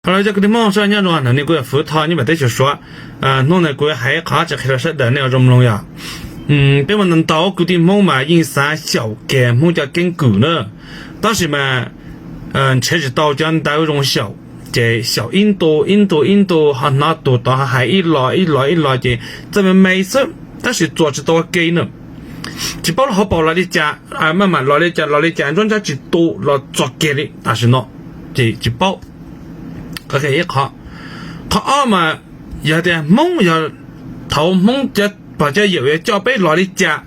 Hello cov kwv tij Hmoob sawv daws nyob zoo, ntawm no kuv yog Fuv Thoj nyob pem teb chaws Suav. Hnub no kuv hais qhov tseem qhia rau sawv daws nej ua zoo mloog yog, peb muaj ntau ntau kwv tij Hmoob mas yeej xav xyaum kiag Hmoob cov keeb kwm na, tab sis mas nrhiav tsis tau cov ntawv zoo xyaum, ces xyaum ib ntu ib ntu ib ntu ho hnov tus tod ho hais ib los ib los ib los ces txawj me me xwb tab sis txuas tsis tau ua ke na. Tsis paub lub hauv paus los li cas, maj mam los li cas los li cas, nruab nrab tsis tu los txog kiag li tam sim no, ces tsis paub. Qhov ib qho. Qhov ob mas yog tias Hmoob yog thaum Hmoob cov pog cov yawm yuav coj peb los li cas,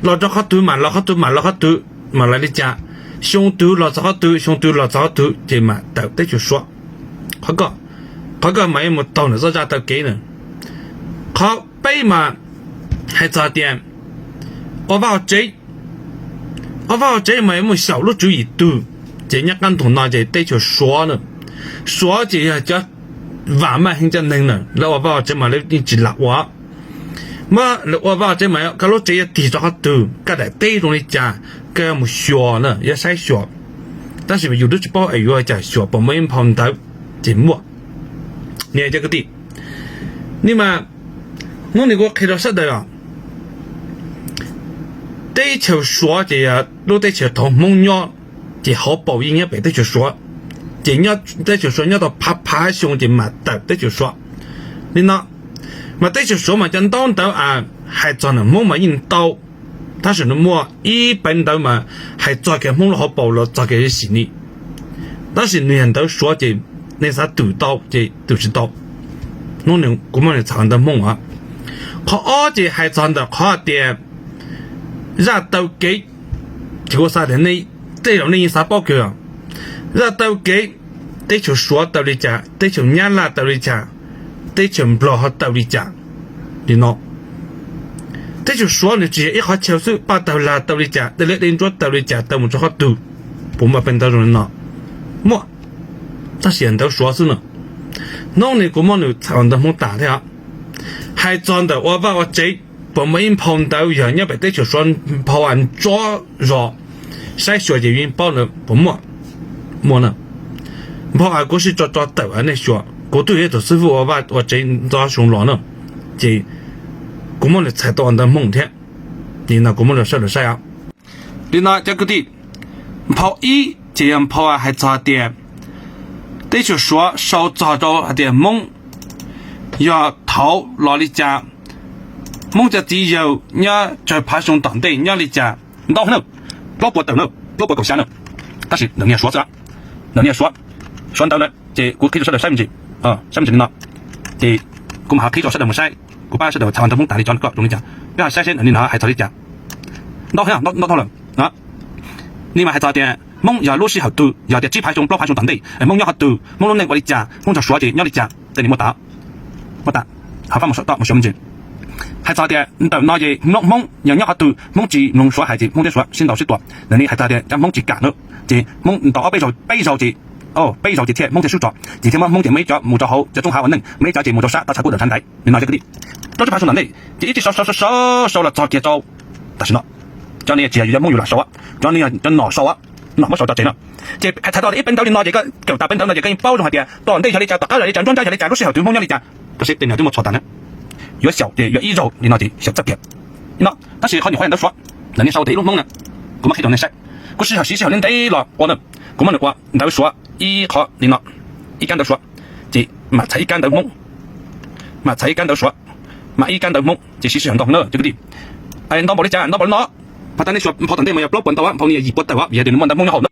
los rau qhov twg mam los qhov twg, mam los qhov twg mam los li cas, xyoo twg los txog qhov twg, xyoo twg los txog qhov twg ces mam tawm teb chaws Suav. Qhov ko, qhov ko mas yuav mus taug ntawm zaj taw kev na. Qhov peb mas hais txog tias ua vaj ua tsev, ua vaj ua tsev mas yuav mus xyaum lub tswv yim twg, ces nyob qab ntuj no ces teb chaws Suav na, Suav ces yog cov vam meej heev cov neeg na, lawv ua vaj ua tsev mas lawv yeej tsis lam ua. Muab lawv ua vaj ua tsev mas koj lub tsev yuav tig rau qhov twg, koj daim teb zoo li cas, koj yuav mus xyuas na, yuav saib xyuas. Tab sis mas yus twb tsis paub es yuav ua cas xyuas, puas muaj ib nphau ntawv ces muaj. Niam cov kwv tij, ni mas hnub no kuv qhia rau sawv daws os, teb chaws Suav ces yog lub teb chaws thaum Hmoob nyob, ces hauv paus yeej nyob pem teb chaws Suav, ces teb chaws Suav nyob tau phav phav xyoo ces mam tawm teb chaws Suav li no. Mas teb chaws Suav mas cov ntaub ntawv hais txog ntawm Hmoob mas yeej ntau, tab sis nws muaj ib peev ntawv mas hais txog kiag Hmoob lub hauv paus los txog kiag Sim Nim, tab sis nws yog ntawv Suav ces nej xav twm tau ces twm tsis tau. Hnub no kuv muab nws txhais ntawv Hmoob os. Qhov ob ces hais txog ntawm qhov tias zaj taw kev, ces kuv xav tias nej tej zaum nej yeej xav paub kawg, zaj taw kev teb chaws Suav taw li cas, teb chaws Nyab Laj taw li cas, teb chaws Nplog ho taw li cas li no. Teb chaws Suav nws tsis yog ib qhov chaw xwb, paj tawg lag taw li cas, dej liab dej ntsuab taw li cas, taw mus rau qhov twg, puas muaj peev ntawv zoo li no? Muaj, tab sis ntawv Suav xwb no. Hnub no kuv muab nws txhais ntawv Hmoob tas thiab os. Hais txog ntawm ua vaj ua tsev, puas muaj ib nphau ntawv yog nyob pem teb chaws Suav, nphau ntsob zos, saib xyuas ces yeej paub ntawd puas muaj? Muaj na. Nphau kuv sib tso tso tawm nej xyuas, kuv twb yog ib tug xib fwb ua vaj ua tsev ntau xyoo los na, ces kuv muab nws txhais tau ntawv Hmoob thiab. Li no kuv muab rau sawv daws saib os. Li no cov kwv tij, nphau ib ces yog nphau hais txog tias teb chaws Suav sau txog rau hais tias Hmoob yog thaum los li cas, Hmoob cov txiv yawg nyob tsawg phav xyoo tom ntej nyob li cas, ntau heev na, plaub puas tawm na, plaub puas kaum xya na. Tab sis ntawm niag Suav xwb, ntawm niag Suav, Suav ntawv na, ces kuv qhib rau sawv daws saib me ntsis, saib me ntsis li no, ces kuv mam ho qhib rau sawv daws mus saib, kuv pab sawv daws txhais ntawv Hmoob tas li cov ko zoo li cas, peb ho saib seb ntawm li no hais txog li cas. Ntau heev, ntau dhau lawm. Ni mas hais txog tias Hmoob yog lub sij hawm twg, yog tias tsib phav xyoo plaub phav xyoo tom ntej Hmoob nyob qhov twg, Hmoob lub neej ua li cas, Hmoob nrog Suav ces nyob li cas, tej ni muaj tas, muaj tas. Ho pab mus saib tom mus xyuas me ntsis. Hais txog tias ntawm no ces Hmoob, Hmoob yog nyob qhov twg Hmoob tsis mloog Suav hais ces Hmoob thiab Suav sib ntaus sib tua, ntawm ni hais txog tias cov Hmoob tsis kam na, ces Hmoob ntaus ob peb zaug, peb zaug ces, peb zaug ces thiaj Hmoob thiaj sub tso, ces thiaj muab Hmoob ces muaj ib cov mus rau hauv cov roob hav ua neej, muaj ib cov ces mus rau sab toj tshav kub tawm tshav ntaiv li no cov kwv tij. Plaub tsib phav xyoo tom ntej ces ib txij sau sau sau sau los txog kiag rau tam sim no. Cov no tsis yog yus cov Hmoob yus lam sau, cov no yog cov nom sau, nom muab sau tso tseg no. Ces hais txog ib peev ntawv li no ces koj kawm tas peev ntawv no ces koj yeej paub zoo hais tias tom ntej yog li cas, tom qab yog li cas, nruab nrab yog li cas, lub sij hawm twg Hmoob nyob li cas. Tab sis tej no twb muab txhos tas na, yuav xyaum ces yuav ib zaug li no ces xyaum txawj kiag no. Tab sis qhov nyuam qhuav yog ntawv Suav, ntawm niag sau tias ib lub Hmoob na, kuv muab qhib rau nej saib. Kuv sij hawm siv sij hawm ntev ntev los ua na, kuv muab nws ua ntawv Suav ib qho li no, ib kab ntawv Suav, ces mam txhais ib kab ntawv Hmoob, mam txhais ib kab ntawv Suav, mam ib kab ntawv Hmoob ces siv sij hawm ntau heev na cov kwv tij. Ntau npaum li cas ntau npaum li no, phau tas nej xyuas nphau tom ntej mas yog plaub puas ntau, nphau ni yog yim puas tawm, vim yog tias nws muaj ntawv Hmoob nyob hauv na.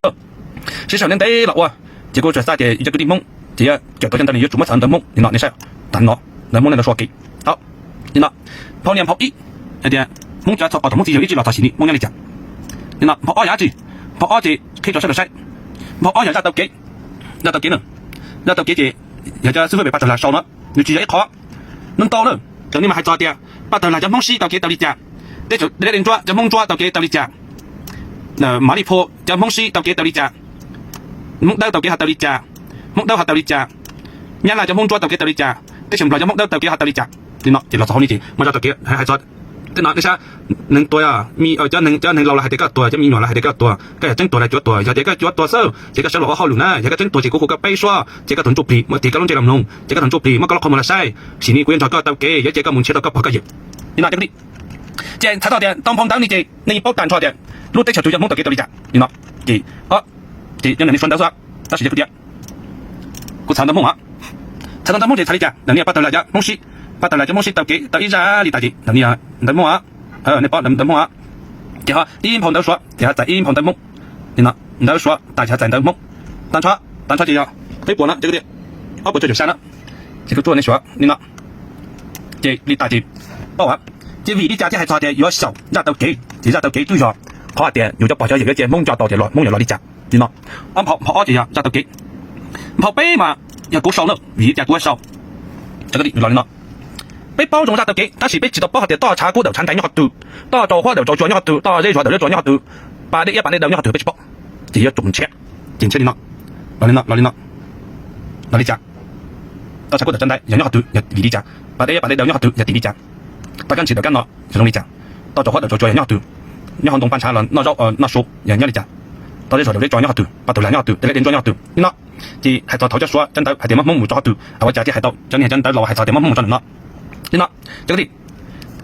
Siv sij hawm ntev ntev los ua, ces kuv tsuas xav tias yus cov kwv tij Hmoob ces yuav kawm tau cov ntawv no yuav tsum muab txhais ntawv Hmoob li no nej saib, tas no, ntawv Hmoob nej ntawv Suav kiag. Tau li no, nphau ni nphau ib hais tias Hmoob cov txog qos thaum Hmoob txiv yawg ib txij los txog Sim Nim Hmoob nyob li cas. Li no nphau ob yog dab tsi? Nphau ob ces qhib rau sawv daws saib. Nphau ob yog zaj taw kev, zaj taw kev na, zaj taw kev ces yog cov xib fwb pem paj tawg lag sau no, nws tsis yog ib qho, ntau ntau na. Tam ni mas hais txog tias paj tawg lag cov Hmoob sib taw kev taw li cas, teb chaws dej liab dej ntsuab cov Hmoob ntsuab taw kev taw li cas, Mos Lis Phu cov Hmoob sib taw kev taw li cas, Hmoob Dawb taw kev ho taw li cas, Hmoob Dawb ho taw li cas, Nyab Laj cov Hmoob ntsuab taw kev taw li cas, teb chaws Nplog cov Hmoob Dawb taw kev ho taw li cas. Li no ces los txog hauv ni ces muaj zaj taw kev hais txog Tej no nej saib, neeg tuag, cov neeg laus los hais tias koj tuag, cov me nyuam los hais tias koj tuag, koj yog tseeb tuag los cuav tuag. Yog tias koj cuav tuag xwb ces koj sawv los ua hauj lwm na. Yog koj tseeb tuag ces kuv hu koj peb suab ces koj tau ntsuj plig, muab tig koj lub ntsej los mloog ces koj tau ntsuj plig, muab koj lub qhov muag los saib, sim no kuv yuav nrog koj taw kev, yuav cia koj mus nrhiav tau koj pog koj yawm. Li no cov kwv tij, ces txhais tau tias tau nphau ntawv ni ces nej yeej paub tag nrho tias lub teb chaws twg yog Hmoob taw kev rau li cas li no. Ces, ces yog ntawm nej suav ntawv xwb, tab sis cov kwv tij, kuv txhais ntawv Hmoob os. Txhais tau ntawv Hmoob ces txhais li cas? Ntawm no pab tawg lam cov Hmoob sib, pab tawg lam cov Hmoob sib taw kev tau ib zaj li tas ces ntawm no ntawv Hmoob os. Nej paub ntawv Hmoob os. Ces ho ib nphau ntawv suav ces ho txais ib nphau ntawv Hmoob. Li no ntawv suav tas ces ho txais ntawv Hmoob. Tag nrho, tag nrho ces yog peb puas no cov kwv tij, ob puas cuaj caum xya no. Ces kuv tsuas nej suav li no. Ces li tas ces paub. Ces vim li cas thiaj hais txog tias yuav xyaum zaj taw kev? Ces zaj taw kev twb yog qhov hais tias yus cov pog cov yawm yuav cia Hmoob nco tau tias los Hmoob yuav los li cas li no. Ob nphau, nphau ob ces yog zaj taw kev. Nphau peb mas yog kuv sau na, vim li cas kuv yuav sau? Los li no, peb paub zoo zaj taw kev tab sis peb tsis tau paub hais tias toj tshav kub dawm tshav ntais nyob qhov twg, toj rau huab dawm rau tsua nyob qhov twg, toj zeb zuag dawm zeb tsua nyob qhov twg, pas dej iab pas dej daw nyob qhov twg peb tsis paub. Ces yuav tsum nrhiav, ces nrhiav li no, los li no, los li cas? Toj tshav kub dawm tshav ntais yog nyob qhov twg, yog vim li cas? Pas dej iab pas dej daw nyob qhov twg, yog tim li cas? Toj kab ntsis dawm kab no yog zoo li cas? Toj rau huab dawm rau tsua yog nyob qhov twg? Nyob hauv ntoo paj ntshav los noj zaub noj su yog nyob li cas? Toj zeb zuag dawm zeb tsua nyob qhov twg? Pas tawg lam nyob qhov twg? Tej lab dej ntsuab nyob qhov twg? Li no. Ces hais txog thaum cov suav cov ntawv hais tias muab Hmoob mus tso qhov twg, ua cas thiaj hais tau cov niag cov ntawv laus hais txog tias muab Hmoob mus tso ntawm no? Li no, cov kwv tij,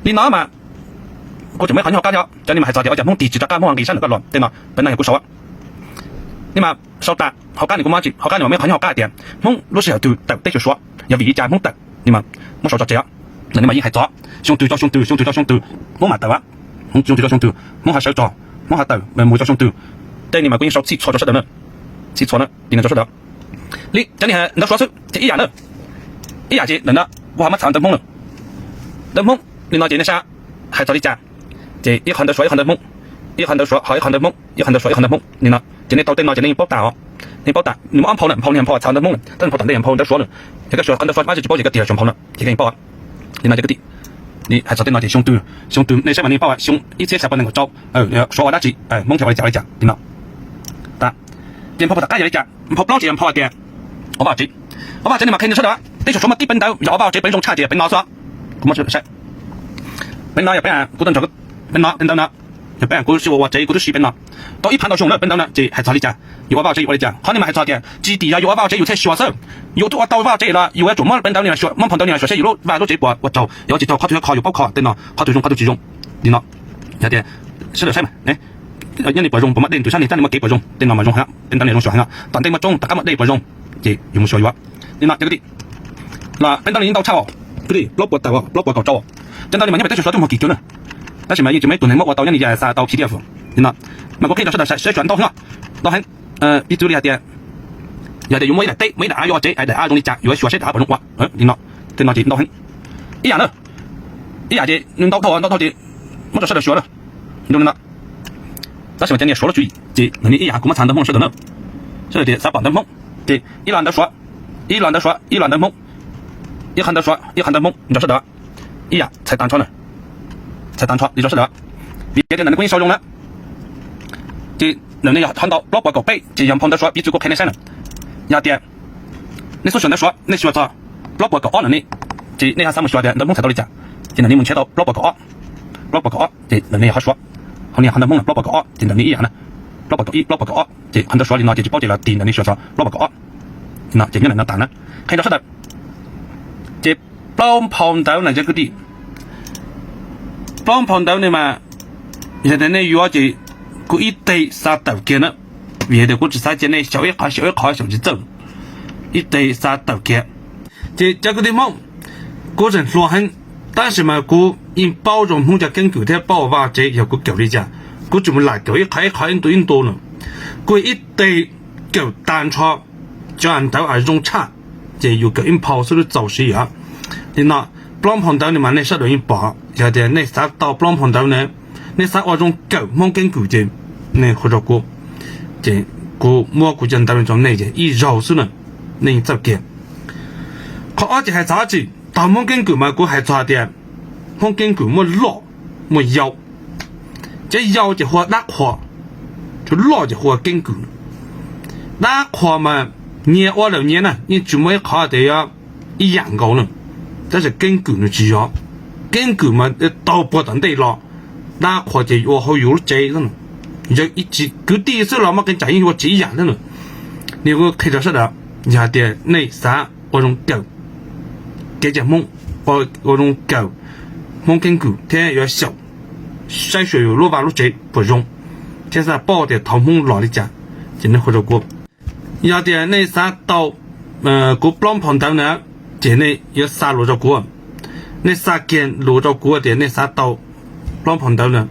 li no mas kuv tseem muaj ib qho nyob hauv qab thiab, cov ni mas hais txog tias ua cas Hmoob tig tsis rov qab Hmoob nqis sab nram koj los tej no, peb no yog kuv sau. Ni mas sau tas hauv qab ni kuv muab tsis hauv qab ni mas muaj ib qho nyob hauv qab tias Hmoob lub sij hawm twg tawm teb chaws suav, yog vim li cas Hmoob tawm, ni mas muab sau tso tseg os. Ni mas yeej hais txog xyoo twg tso xyoo twg, xyoo twg tso xyoo twg, Hmoob mam tawm, xyoo twg tso xyoo twg, Hmoob ho sawv tso, Hmoob ho tawm mus tso xyoo twg, tej ni mas kuv yeej sau txhij txhua rau sawv daws na, txhij txhua na, li no rau sawv daws. Li cov niag ntawv suav xwb ces ib yam na, ib yam ces ntawm no kuv ho muab txhais ntawv Hmoob na. Ntawv Hmoob li no ces nej saib, hais txog li cas? Ces ib qho ntawv suav ib qho ntawv Hmoob, ib qho ntawv suav ho ib qho ntawv Hmoob, ib qho ntawv suav ib qho ntawv Hmoob li no. Ces nej tau tej no ces nej yeej paub tas os. Nej paub tas nws muaj ob nphau na, nphau niag nphau txhais ntawv Hmoob na, tab nphau tom ntej nphau ntawv suav na. Yog koj xyuas qhov ntawv suav mab tsis paub ces koj tig los xyuas nphau no ces koj yeej paub. Li no cov kwv tij, hais txog tej no ces xyoo twg, xyoo twg nej saib mas nej paub xyoo ib txhiab xya pua nees nkaum rau, suav ua dab tsi, Hmoob thiaj ua li cas ua li cas li no. Ces nphau tom qab yog li cas? Nphau plaub ces yog nphau hais tias ob vaj tsev, ob vaj tsev ni mas qhia rau sawv daws, teb chaws suav muaj tib peb ntawv yog ob vaj tsev, peb zoo tshaj ces peb no xwb. Kuv muab saib, peb no yog peb, kuv tuaj nrog peb no, peb ntawv no, yog peb kuv sib ua ua tsev kuv twb siv peb no tau ib phav ntau xyoo lawm. Peb ntawv no ces hais txog li cas, yus ua vaj tsev yus ua li cas? Qhov ni mas hais txog tias tsis tim yog yus ua vaj tsev yus thiaj xyuas xwb. Yus twb ua tau vaj tsev los yus yuav tsum muab peb ntawv ni los xyuas, muab nphau ntawv ni los xyuas seb yus lub vaj lub tsev puas ua tsaug, yog ua tsis tsaug, qhov twg yog kho yus paub kho tej no, qhov twg zoo qhov twg tsis zoo li no. Yog tias sawv daws saib mas, nyob li puas zoo puas muaj dej ntws sab ni, sab ni muaj kev puas zoo, tej no mas zoo heev, peb ntawv ni zoo xyuas heev no. Tom ntej muaj roob tom qab muaj dej puas zoo, ces yus mus xyuas yuav. Li no cov kwv tij, los peb ntawv ni yeej ntau tshaj os, kwv tij, plaub puas tawm, plaub puas kaum rau. Cov ntawv ni mas nyob pem teb chaws suav twb muaj kim cuab na, tab sis mas yeej tsis muaj ib tug neeg muab ua tau nyob ni yas xa tau phi diaj fwm li no. Mas kuv qhia rau sawv daws saib, saib xyuas ntau heev no, ntau heev. Piv txwv li hais tias, yog tias yus muaj ib daim teb, muaj ib daim av yuav ua tsev, daim av zoo li cas, yuav xyuas, yuav xyuas seb daim av puas zoo ua li no. Tej no ces ntau heev. Ib yam na, ib yam ces nws ntau dhau ntau dhau ces muab rau sawv daws xyuas na, zoo li no. Tab sis mas cov niag suav lub tswv yim ces nws ni ib yam, kuv muab txhais ntawv Hmoob sawv daws na, sawv daws tias xav pom ntawv Hmoob, ces ib lo ntawv suav, ib lo ntawv suav, ib lo ntawv Hmoob, ib qho ntawv suav ib qho ntawv Hmoob nrog sawv daws. Ib yam txhais tag nrho na, txhais tag nrho li rau sawv daws. Vim tias ntawm no kuv yeej sau zoo na, ces ntawm no yog qhov ntau plaub puas kaum peb ces yog nphau ntawv suav, piv txwv kuv qhia nej saib na. Yog tias nej xub xyuas ntawv suav nej xyuas txog plaub puas kaum ob ntawm ni, ces nej ho xav mus xyuas tias ntawv Hmoob txhais tau li cas, ces ntawm ni mus nrhiav tau plaub puas kaum ob, plaub puas kaum ob ces ntawm ni yog qhov suav, ho ni qhov ntawv Hmoob no plaub puas kaum ob ces ntawm ni ib yam na, plaub puas kaum ib, plaub puas kaum ob ces qhov ntawv suav li no ces tsis paub ces los tig ntawm ni xyuas txog plaub puas kaum ob. No ces nyob ntawm no tas na, qhia rau sawv daws. Ces plaub nphau ntawv na cov kwv tij, plaub nphau ntawv ni mas yog tias nej yuav ces kuv ib teg xa tawm kiag na, vim tias kuv tsis xav cia nej xyaum ib qho xyaum ib qho xyaum tsis txawj, ib teg xa tawm kiag. Ces cov kwv tij Hmoob, kuv tseem hluas heev, tab sis mas kuv yeej paub zoo Hmoob cov keeb kwm thiab paub vaj tsev yog kuv kawm li cas, kuv tsis mus lam kawm ib qho ib qho ib ntu ib ntu na. Kuv ib teg kawm tag nrho cov ntawv uas zoo tshaj, ces yus kawm ib nphau xwb twb txaus siv yom. Li no, plaub nphau ntawv ni mas nej sawv daws yeej pom, yog tias nej xav tau plaub nphau ntawv na, nej xav ua zoo kawm Hmoob keeb kwm ces nej hu rau kuv, ces kuv muab kuv cov ntawv rau nej ces ib zaug xwb na, nej yeej txawj kiag. Qhov ob ces hais txog dab tsi? Thaum Hmoob keeb kwm mas kuv hais txog tias Hmoob keeb kwm muaj loj muaj yau. Cov yau ces hu ua dab qhua, cov loj ces hu ua keeb kwm. Dab qhua mas nyias ua lawm nyias na, yeej tsis muaj ib qho tias yuav ib yam nkaus na, tab sis keeb kwm nws tsis yog. keeb kwm mas tau puag tom ntej los, dab qhuas ces ua hauv yus lub tsev xwb. Yog kwv tij xwb los muaj qee tsam yeej ua tsis ib yam thiab na. Nws kuj qhia rau sawv daws, yog hais tias nej xav ua zoo kawm kev cai Hmoob, ua zoo kawm Hmoob keeb kwm thiab yuav xyaum saib xyuas yus lub vaj lub tsev puas zoo, thiab xav paub tias thaum Hmoob los li cas, ces nej hu rau kuv. Yog tias nej xav tau kuv plaub phau ntawv na, ces nej yuav xa lus rau kuv. Nej xa kiag lus rau kuv tias nej xav tau plaub phau ntawv na.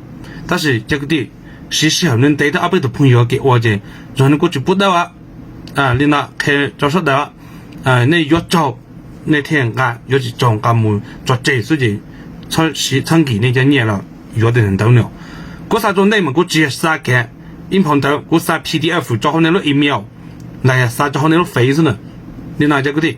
Tab sis cov kwv tij, siv sij hawm ntev ntev thiab ob peb tus phooj ywg kev ua ces zoo li kuj tsis pub dawb. Li no qhia rau sawv daws, nej yuav tsaug nej thiaj nqa, yuav tsis tsaug nqa mus tso tseg xwb ces siv txhob nkim nej cov nyiaj los yuav tej ntawv no. Kuv xa rau nej mas kuv tsis yog xa kiag ib phau ntawv, kuv xa P D F tso hauv nej lub email los yog xa tso hauv nej lub Face xwb na. Li no cov kwv tij,